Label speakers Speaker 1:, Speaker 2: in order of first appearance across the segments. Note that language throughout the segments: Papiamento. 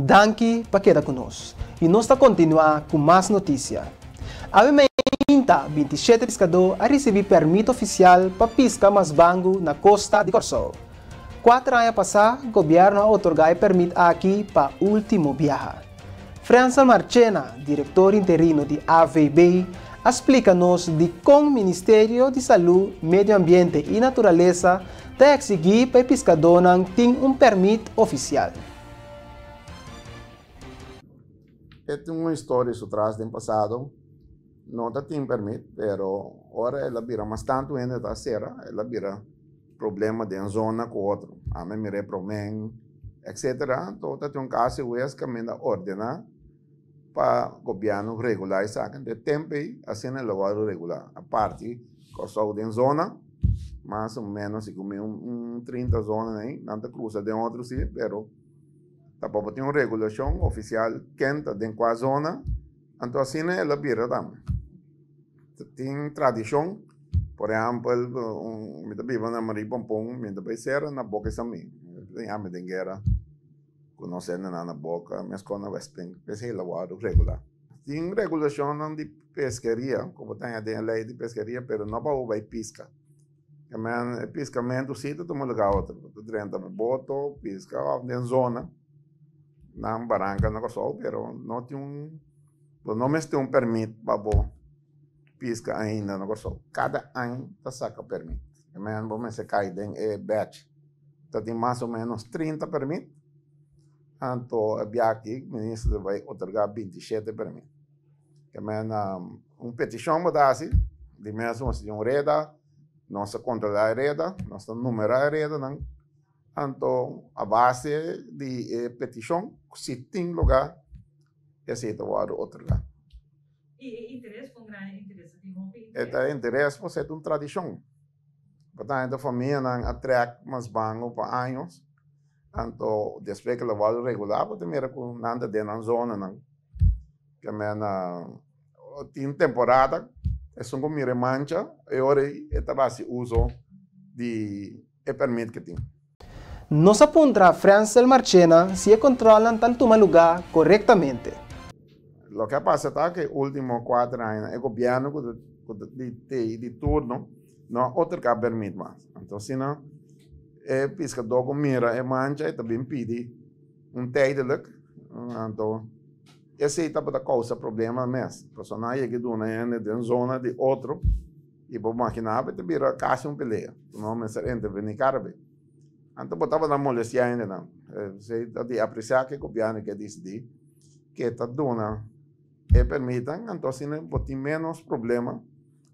Speaker 1: Danki pa keda ku nos i nos ta kontinuá ku mas notisia. Awe mainta 27 piskadó a risibí pèrmit ofisial pa piska masbangu na kosta di Kòrsou. 4 aña pasá gobièrnu a otorgá e pèrmit aki pa último biaha. Frensel Marchena, direktor interino di AVB, a splika nos dikon Ministerio di Salú, Medio Ambiente i Naturalesa ta eksigí pa e piskadónan tin un pèrmit ofisial.
Speaker 2: E tin un historia su tras den pasado, no ta tin permit, pero ora el a bira mas tantu hende ta sera, el a bira problema den zona ku otro. Ami mir'é promen, etcetera. Anto ta tin un caso hues kaminda ordena pa gobièrnu regulá esaki. Anto e tempu ei asina el a wòrdu regulá. Aparti Kòrsou den zona, mas o ménos si ku mi un 30 zona ei, nan ta krusa den otro si, pero Tampoco tin un regulacion oficial ken ta den cua zona, anto asina el a bira tambe. Tin tradicion, por ehempel, mi ta biba na Marie Pompon, mi ta bay cera na Boca Samí, mi ta yama den guera cu nos hendenan na Boca, mescos na Westpunt, p'esey el a wordo regula. Tin regulacionnan di pesqueria, cu bo ta haña den e ley di pesqueria, pero no pa bo bay pisca. E piskamentu si ta tuma lugá otro. Bo ta drenta bo boto, piska òf den zona nan baranka na Kòrsou, pero no tin un, bo no mester un pèrmit pa bo piska ainda na Kòrsou. Kada aña ta saka pèrmit. Bo mester kai den e batch. Ta tin mas o ménos 30 pèrmit, anto e biaha aki minister ta bai otorgá 27 pèrmit. Un petishon bo ta hasi, di mes nos tin un reda, nos ta kontrolá e reda, nos ta numerá e redanan, anto a base di e petishon, si tin lugá, esei ta wòrdu otorgá.
Speaker 3: I e interes, kon grandi e interes? Ta tin hopi
Speaker 2: interes? E ta interes pasobra e ta un tradishon. Por tanto famianan a trèk mas bango pa años, anto despues ku el a wòrdu regulá bo ta mira ku nan ta den nan zonanan. Ke men tin temporada esun ku mira e mancha e ora ei e ta hasi uso di e permit ke tin.
Speaker 1: Nos a puntra Frensel Marchena si e kontrolnan ta tuma lugá korektamente.
Speaker 2: Loke a pasa ta ku e ultimo 4 añanan e gobièrnu ku ta di di turno no a otorgá permit mas. Anto asina e piskadó ku mira e mancha e ta bin pidi un tijdelijk, anto esei tabata kousa problema mes, pasobra nan a yega duna hende den zona di otro i bo makina bo ta bira kasi un pelea, no mester interveni kada bes. Anto bo tabata molestia hendenan, esei ta di apresia ke gobièrnu ke disidi ke ta duna e permitnan, anto asina bo tin menos problema,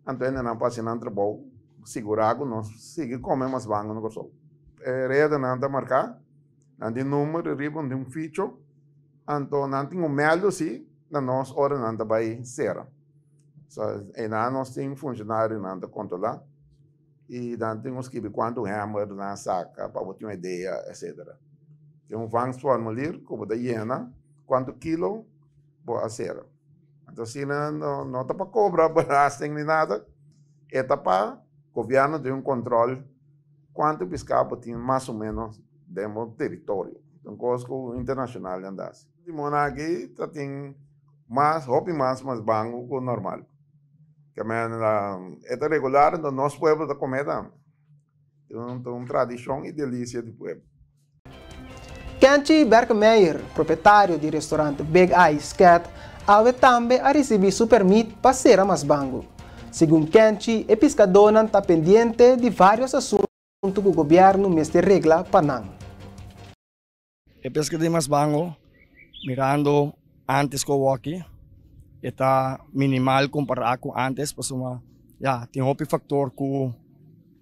Speaker 2: anto hendenan por hasi nan trabou sigurá ku nos sigui kome mas bango na Kòrsou. E redanan ta marká. Nan tin number riba un di un ficho, anto nan tin un mèldu si na nos ora nan ta bai sera. So einan nos tin funshonarionan ta kontrolá i nan tin ku skibi kuantu hèmber nan saka pa bo tin un idea etsetera. Tin un vangstformulier ku bo ta yena kuantu kilo bo a sera. Anto asina no ta pa kobra belasting ni nada, e ta pa gobièrnu tin un kontrol. Kuantu piská bo tin mas o ménos den bo teritorio? Ta un kos ku internashonal nan ta hasi. Di mona aki ta tin mas, hopi mas mas bangu ku normal. Kemey e ta regular enton nos pueblo ta kome tambe. Ta un tradishon i delisia di pueblo.
Speaker 1: Kenchi Berkemeyer, propietario di restaurant Big Ice Cat, awe tambe a risibí su permit pa sera mas bangu. Segun Kenchi, e piskadónan ta pendiente di vários asuntu ku gobièrnu mester regla pa nan.
Speaker 4: E peska di mas bangu, mirando antes ku awoki, e ta minimal kompará ku antes pasobra ya tin hopi faktor ku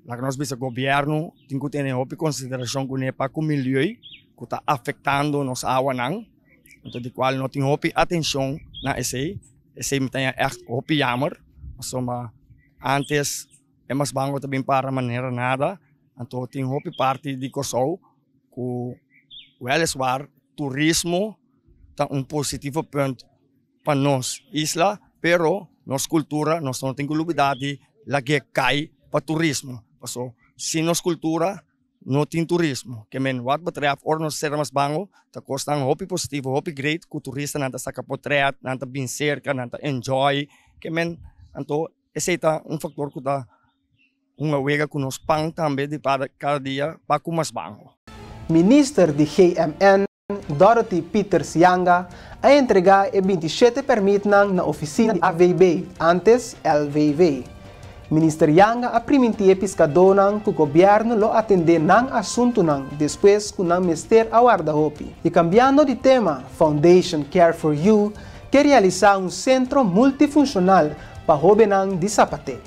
Speaker 4: Laga nos bisa gobierno tin cu tene hopi consideracion cune pa cu milieu cu ta afectando nos awanan, anto di cual no tin hopi atencion na esey, esey mi ta haña echt hopi jammer, pasobra antes e masbango ta bin para manera nada, anto tin hopi parti di Corsou cu weliswaar turismo ta un positivo punt pa nos isla, pero nos cultura nos no tin cu lubida di lag'e cay pa turismo, paso sin nos cultura No tin turismo. Ke men wat betreft ora nos sera mas bango ta kosnan hopi positivo, hopi great ku turistanan ta saka potret, nan ta bin serka, nan ta enjoy. Ke men anto esei ta un faktor ku ta hunga wega ku nos pan tambe di kada dia pa ku mas bango.
Speaker 1: Minister di GMN, Dorothy Pieters Janga, a entregá e 27 pèrmitnan na ofisina di AVB, antes LVV. Minister Janga a primintí e piskadónan ku gobièrnu lo atendé nan asuntunan despues ku nan mester a warda hopi. I kambiando di tema, Foundation Care for You ke realisá un sentro multifunshonal pa hóbennan di Sapaté.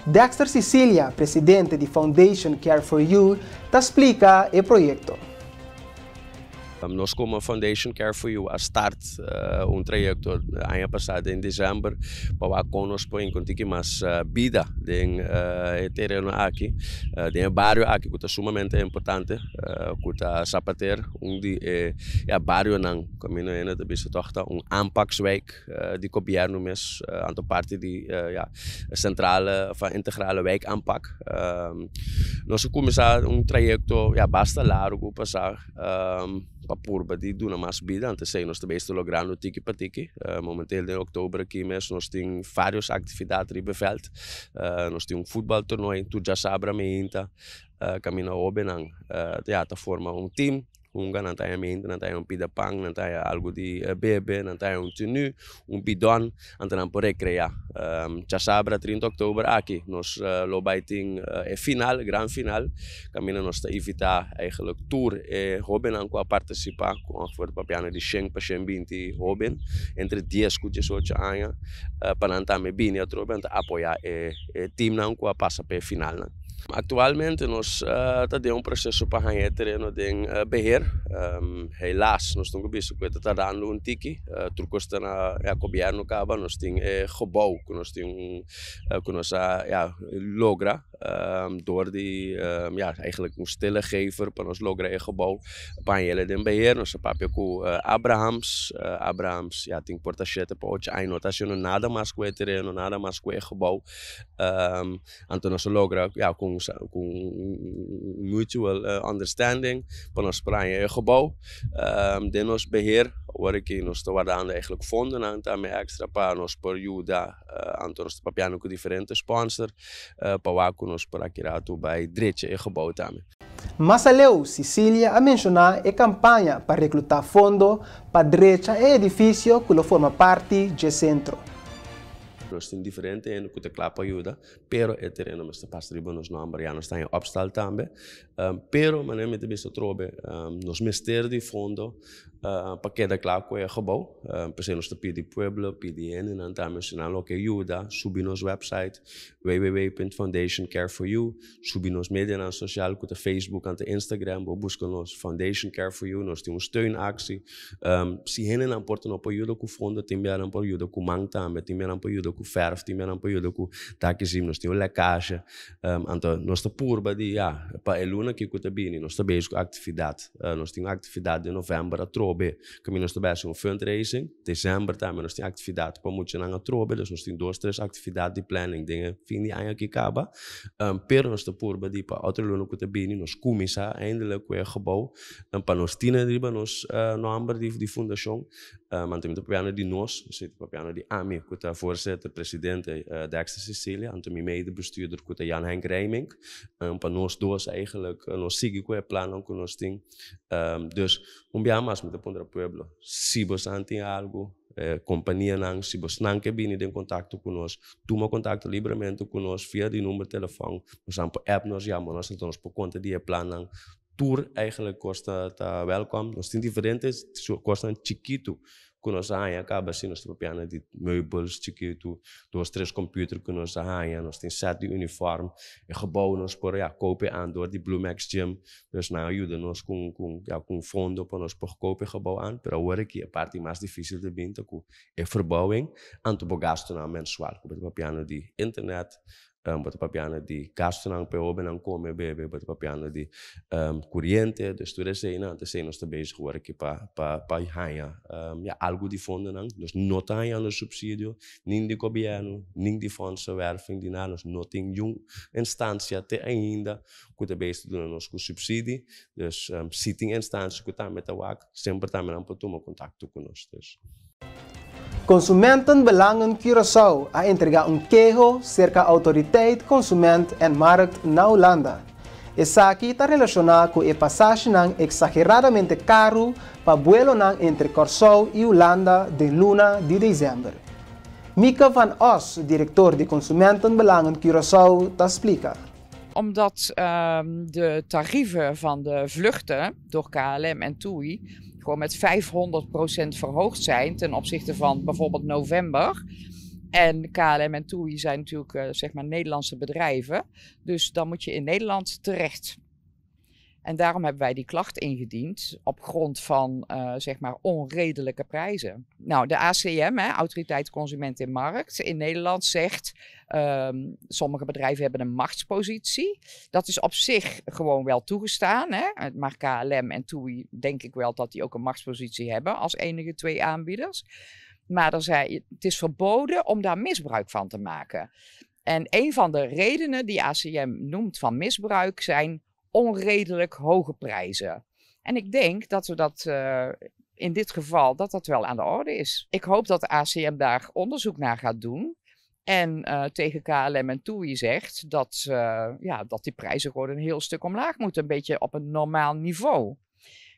Speaker 1: Dexter Cicilia, presidente di Foundation Care for You, ta splika e proyekto.
Speaker 5: Nos komo Foundation Care for You a start un trayekto aña pasá den desèmber pa wak kon nos por enkontrá mas bida den e tereno aki, den e bario aki ku ta sumamente importante, ku ta Sapater, un di e barionan kaminda hende ta bisa tòg ta un aanpakswijk di gobièrnu mes, anto parti di ya sentrale òf integrale wijkaanpak. Nos a kuminsá un trayekto ya basta largu pasá pa purba di duna mas bida, anto esei nos ta bes ta logrando tiki pa tiki. Momentel den oktober aki mes nos tin varios aktividat riba e vèlt. Nos tin un futbaltornooi tur djasabra meinta kaminda hóbennan ya ta forma un tim. Hunga, nan ta haña menta, nan ta haña un pida pan, nan ta haña algu di bebe, nan ta haña un tenú, un bidòn, anto nan por rekreá. Djasabra 30 òktober aki nos lo bai tin e final, gran final, kaminda nos ta invitá eigenlijk tur e hóbennan ku a partisipá, ku ongeveer papiando di shen pa shen binti hóben entre dies ku diesocho aña, pa nan tambe bini atrobe nan ta apoyá e timnan ku a pasa pa e finalnan. Aktualmente nos ta den un proseso pa haña e tereno den beheer. Helaas nos tin ku bisa ku e ta tardando un tiki. Tur kos ta na ya gobièrnu kaba. Nos tin e gebou ku nos tin ku nos a ya logra dor di ya eigenlijk un stille gever pa nos logra e gebou pa haña el den beheer. Nos a papia ku Abrahams. Abrahams ya tin por ta shete pa ocho aña no ta hasiendo nada mas ku e tereno, nada mas ku e gebou. Anto nos a logra ya ku un mutual understanding pa nos por haña e gebou den nos beheer. Awor aki nos ta wardando eigenlijk fondonan tambe extra pa nos por yuda. Anto nos ta papiando ku diferente sponsor pa wak ku nos por aki ratu bai drecha e gebou tambe.
Speaker 1: Mas aleu, Cicilia a menshoná e kampaña pa reklutá fondo pa drecha e edifisio ku lo forma parti dje sentro.
Speaker 5: Nos tin diferente hende ku ta kla pa yuda, pero e tereno mester pasa riba nos nòmber, ya nos ta haña opstal tambe. Pero manera mi ta bisa atrobe, nos mester di fondo pa keda kla ku e gebou. P'esei nos ta pidi pueblo, pidi hendenan tambe si nan lo ke yuda, subi nos website www.foundationcareforyou, subi nos medianan sosial ku ta Facebook anto Instagram, bo buska nos Foundation Care For You, nos tin un steunactie. Si hendenan por ta no por yuda ku fondo, tin bia nan por yuda ku man tambe, tin bia nan por yuda ku fèrf, tin bia nan por yuda ku takizim, nos tin un lèkashe. Anto nos ta purba di ya, pa e luna aki ku ta bini nos ta bezig ku aktividat. Nos tin un aktividat den novèmber atrobe kaminda nos ta bai hasi un fundraising. Desèmber tambe nos tin aktividat pa muchanan atrobe, dus nos tin dos tres aktividat di planning den e fin di aña aki kaba. Pero nos ta purba di pa otro luna ku ta bini nos kuminsá eindelijk ku e gebou. Pa nos tin riba nos nomber di fundashon, anto mi ta papiando di nos, mi ta papiando di ami ku ta voorzitter, presidente Dexter Cecilia, anto mi medebestuurder ku ta Jan Henk Rijmink, pa nos dos eigenlijk nos sigui ku e plannan ku nos tin. Dus un biaha mas mi ta puntra pueblo, si bosan tin algu, kompanianan, si bosnan ke bini den kontakto ku nos, tuma kontakto libremente ku nos via di number telefòn, bosan por app nos, yama nos, anto nos por konta di e plannan. Tur eigenlijk kos ta ta wèlkòm. Nos tin diferente kosnan chikitu ku nos a haña kaba si nos ta papiando di meubels chikitu, dos tres computer ku nos a haña, nos tin sèt di unifòrm, e gebou nos por ya koop e an dor di Blue Max Gym, dus nan a yuda nos ku ku ya ku un fondo pa nos por koop e gebou an, pero awor aki e parti mas difisil ta bin ta ku e verbouwing anto bo gastunan mensual ku bo ta papiando di internet. Bo ta papiando di gastunan pa e hobennan kome, bebe, bo ta papiando di kuriente, dus tur eseinan, anto esei nos ta bezig awor aki pa pa pa haña ya algu di fondonan. Nos no ta hañando supsidio nin di gobièrnu, nin di fondsenwerving, di nada, nos no tin niun instansia te ainda ku ta bezig ta duna nos ku supsidi, dus si tin instansia ku tambe ta wak, semper tambe nan por tuma kontakto ku nos. Dus.
Speaker 1: Consumentenbelangen Curaçao a entregá un keho serka Autoriteit Consument en Markt na Hulanda. Esaki ta relashoná ku e pasashinan eksageradamente karu pa buelonan entre Kòrsou i Hulanda den luna di desèmber. Mieke van Os, direktor di Consumentenbelangen Curaçao, ta splika.
Speaker 6: Omdat de tarieven van de vluchten door KLM en TUI gewoon met 500% verhoogd zijn ten opzichte van bijvoorbeeld november. En KLM en TUI zijn natuurlijk zeg maar Nederlandse bedrijven. Dus dan moet je in Nederland terecht. En daarom hebben wij die klacht ingediend op grond van zeg maar onredelijke prijzen. Nou, de ACM, hè, Autoriteit Consument en Markt, in Nederland zegt: sommige bedrijven hebben een machtspositie. Dat is op zich gewoon wel toegestaan. Hè? Maar KLM en TUI denk ik wel dat die ook een machtspositie hebben als enige twee aanbieders. Maar er zei, het is verboden om daar misbruik van te maken. En een van de redenen die ACM noemt van misbruik zijn onredelijk hoge prijzen. En ik denk dat we dat in dit geval dat dat wel aan de orde is. Ik hoop dat de ACM daar onderzoek naar gaat doen. En tegen KLM en TUI zegt dat, ja, dat die prijzen gewoon een heel stuk omlaag moeten. Een beetje op een normaal niveau.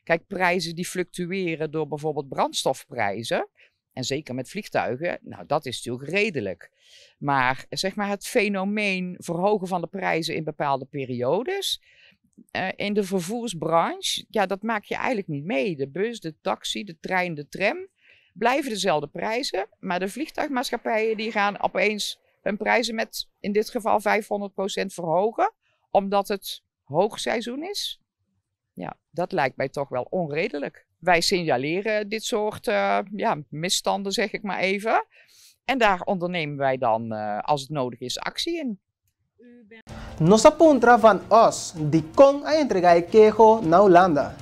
Speaker 6: Kijk, prijzen die fluctueren door bijvoorbeeld brandstofprijzen. En zeker met vliegtuigen, nou dat is natuurlijk redelijk. Maar zeg maar het fenomeen verhogen van de prijzen in bepaalde periodes in de vervoersbranche, ja, dat maak je eigenlijk niet mee. De bus, de taxi, de trein, de tram blijven dezelfde prijzen. Maar de vliegtuigmaatschappijen die gaan opeens hun prijzen met in dit geval 500% verhogen. Omdat het hoogseizoen is. Ja, dat lijkt mij toch wel onredelijk. Wij signaleren dit soort ja, misstanden, zeg ik maar even. En daar ondernemen wij dan, als het nodig is, actie in.
Speaker 1: Nos a puntra Van Os dikon a entregá e keho na Hulanda.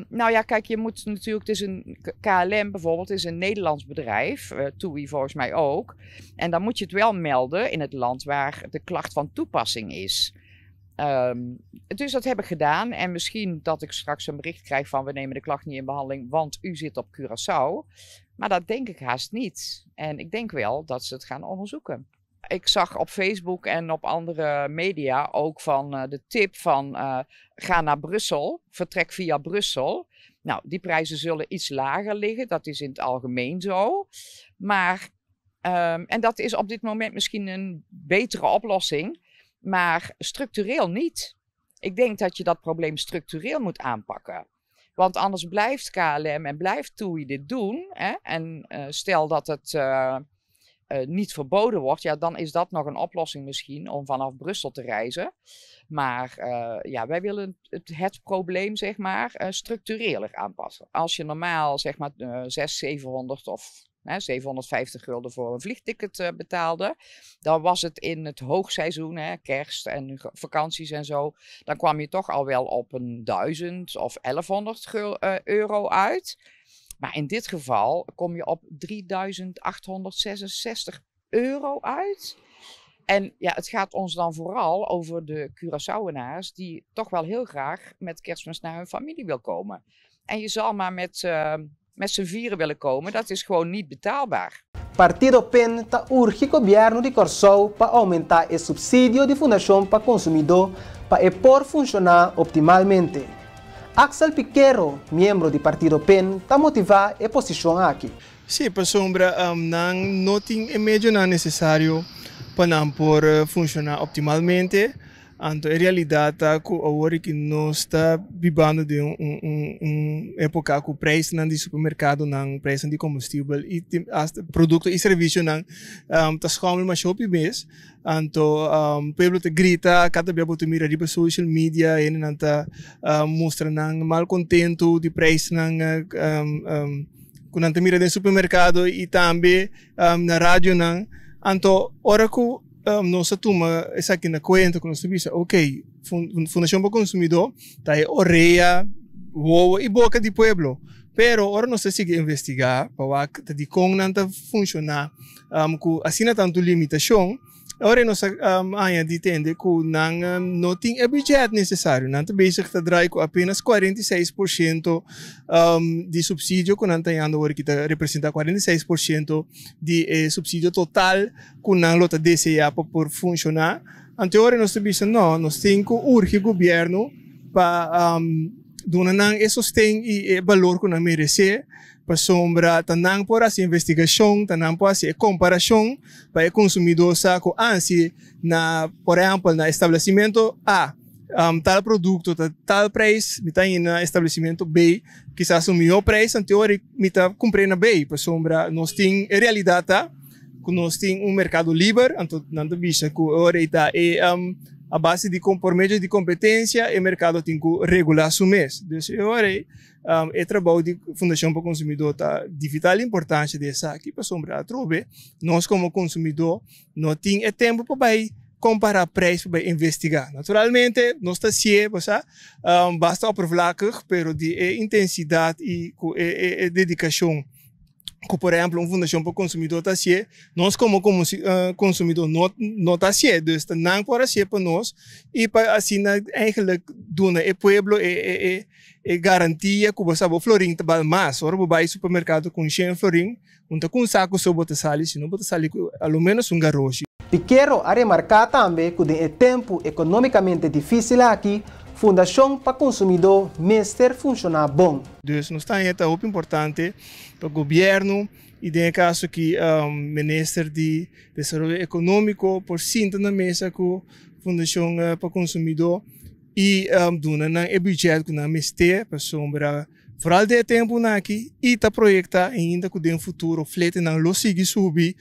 Speaker 6: Nou ja, kijk, je moet natuurlijk, het is een KLM bijvoorbeeld is een Nederlands bedrijf, TUI volgens mij ook. En dan moet je het wel melden in het land waar de klacht van toepassing is. Dus dat heb ik gedaan. En misschien dat ik straks een bericht krijg van we nemen de klacht niet in behandeling, want u zit op Curaçao. Maar dat denk ik haast niet. En ik denk wel dat ze het gaan onderzoeken. Ik zag op Facebook en op andere media ook van de tip van ga naar Brussel, vertrek via Brussel. Nou, die prijzen zullen iets lager liggen, dat is in het algemeen zo. Maar, en dat is op dit moment misschien een betere oplossing, maar structureel niet. Ik denk dat je dat probleem structureel moet aanpakken. Want anders blijft KLM en blijft TUI dit doen. Hè? En stel dat het niet verboden wordt, ja, dan is dat nog een oplossing misschien om vanaf Brussel te reizen. Maar ja, wij willen het probleem, zeg maar, structureler aanpassen. Als je normaal, zeg maar, 600, 700 of hè, 750 gulden voor een vliegticket betaalde, dan was het in het hoogseizoen, hè, kerst en vakanties en zo, dan kwam je toch al wel op een 1000 of 1100 euro uit. Maar in dit geval kom je op 3866 euro uit. En ja, het gaat ons dan vooral over de Curaçaoenaars die toch wel heel graag met Kerstmis naar hun familie wil komen. En je zal maar met z'n vieren willen komen, dat is gewoon niet betaalbaar.
Speaker 1: Partido PEN ta urgi gobièrnu di Kòrsou pa oumentá e supsidio di Fundashon pa Konsumidó pa e por funshoná optimalmente. Axel Piquero, miembro di Partido PEN, ta motivá e posishon aki.
Speaker 7: Sí, pasobra nan no tin e medionan nesesario pa nan por funshoná optimalmente. Anto e realidat ta ku awor ki nos ta bibando den un époka ku preisnan di supermerkadonan, preisnan di kombustibel i hasta produkto i servisionan ta skòmel masha hopi mes. Anto pueblo ta grita kada bia bo ta mira riba social media hendenan ta mustra nan malkontentu di preisnan ku nan ta mira den supermerkado i tambe na radionan. Anto ora ku. nos a tuma esaki na kuenta ku nos ta bisa ok, Fundashon pa Konsumidó ta e orea, wowo i boka di pueblo. Pero ora nos ta sigui investigá pa wak ta dikon nan ta funshoná ku asina tantu limitashon, ora nos a haña di tende ku nan no tin e budget nesesario. Nan ta bezig ta drai ku apenas 46% di supsidio ku nan ta hañando awor ki ta representá 46% di e supsidio total ku nan lo ta deseá pa por funshoná. Anto ora nos ta bisa no, nos tin ku urgi gobièrnu pa duna nan e sosten i e balor ku nan meresé, pasobra ta nan por hasi investigashon, ta nan por hasi e komparashon pa e konsumidó sa ku ansi na, por ehèmpel, na establesimentu A tal produkto ta tal preis, mi ta hina na establesimentu B kisas un mihó preis, anto ora mi ta kumpr'é na B, pasobra nos tin e realidat ta ku nos tin un merkado liber, anto nan ta bisa ku ora ei ta e a base di por medio di kompetensia e merkado tin ku regulá su mes. Dus e ora ei e trabou di Fundashon pa Konsumidó ta di vital importansha di esaki pasobra atrobe nos komo konsumidó no tin e tempu pa bai kompará preis pa bai investigá. Naturalmente nos ta hasié bo sa basta oppervlakkig pero di e intensidat i ku e dedikashon ku por ehempel un fundashon pa konsumidó ta hasié, nos komo konsumidó no no ta hasié. Dus ta nan por hasié pa nos i pa asina eigenlijk duna e pueblo e e e garantia ku bo sa bo florin ta bal mas. Ora bo bai supermerkado ku un shen florin, un ta ku un saku so bo ta sali, sino bo ta sali ku a lo ménos un garoshi.
Speaker 1: Pikero a remarká tambe ku den e tempu ekonómikamente difísil aki, Fundashon pa Konsumidó mester funshoná bon.
Speaker 7: Dus nos ta haña ta hopi importante pa gobièrnu i den e kaso aki Minister di Desaroyo Ekonómiko por sinta na mesa ku Fundashon pa Konsumidó i duna nan e budget ku nan mester pasobra vooral den e tempunan aki i ta proyektá ainda ku den futuro fletenan lo sigui subi.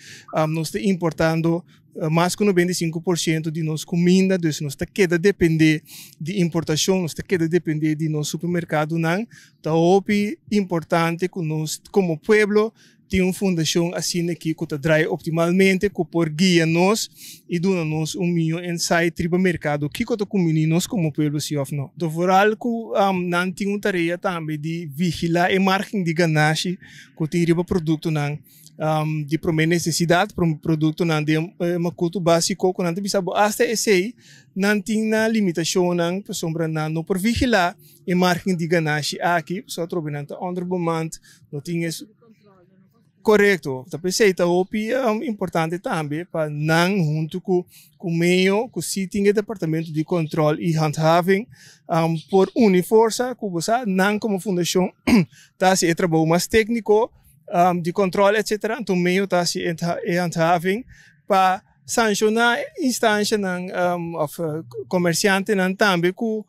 Speaker 7: Nos ta importando mas ku 95% di nos kuminda, dus nos ta keda dependé di importashon, nos ta keda dependé di nos supermerkadonan. Ta hopi importante ku nos komo pueblo tin un fundashon asina aki ku ta drai optimalmente, ku por guia nos i duna nos un mihó insight riba merkado, kiko ta kumbiní nos komo pueblo si òf no. Anto vooral ku nan tin un tarea tambe di vigilá e margen di ganashi ku tin riba produktonan di promé nesesidat, produktonan den makutu básiko ku nan ta bisa bo asta esei nan tin nan limitashonnan pasobra nan no por vigilá e margen di ganashi aki, pasobra atrobe nan ta onderbemand, no tin e korekto. Ta p'esei ta hopi importante tambe pa nan huntu ku ku meyo ku si tin e departamento di kòntròl i handhaving por uni forsa ku bo sa nan komo fundashon ta hasi e trabou mas tékniko. Di control etcetera anto medio ta haci e handhaving pa sanciona instancianan of comerciantenan tambe cu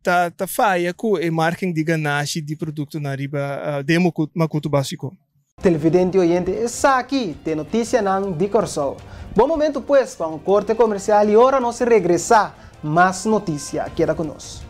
Speaker 7: ta faya cu e margen di ganashi di productonan riba den macuto basico.
Speaker 1: Televidente y oyente esaki t'e noticianan di Corsou. Bon momento pues pa un corte comercial y ora nos regresa mas noticia. Keda cu nos.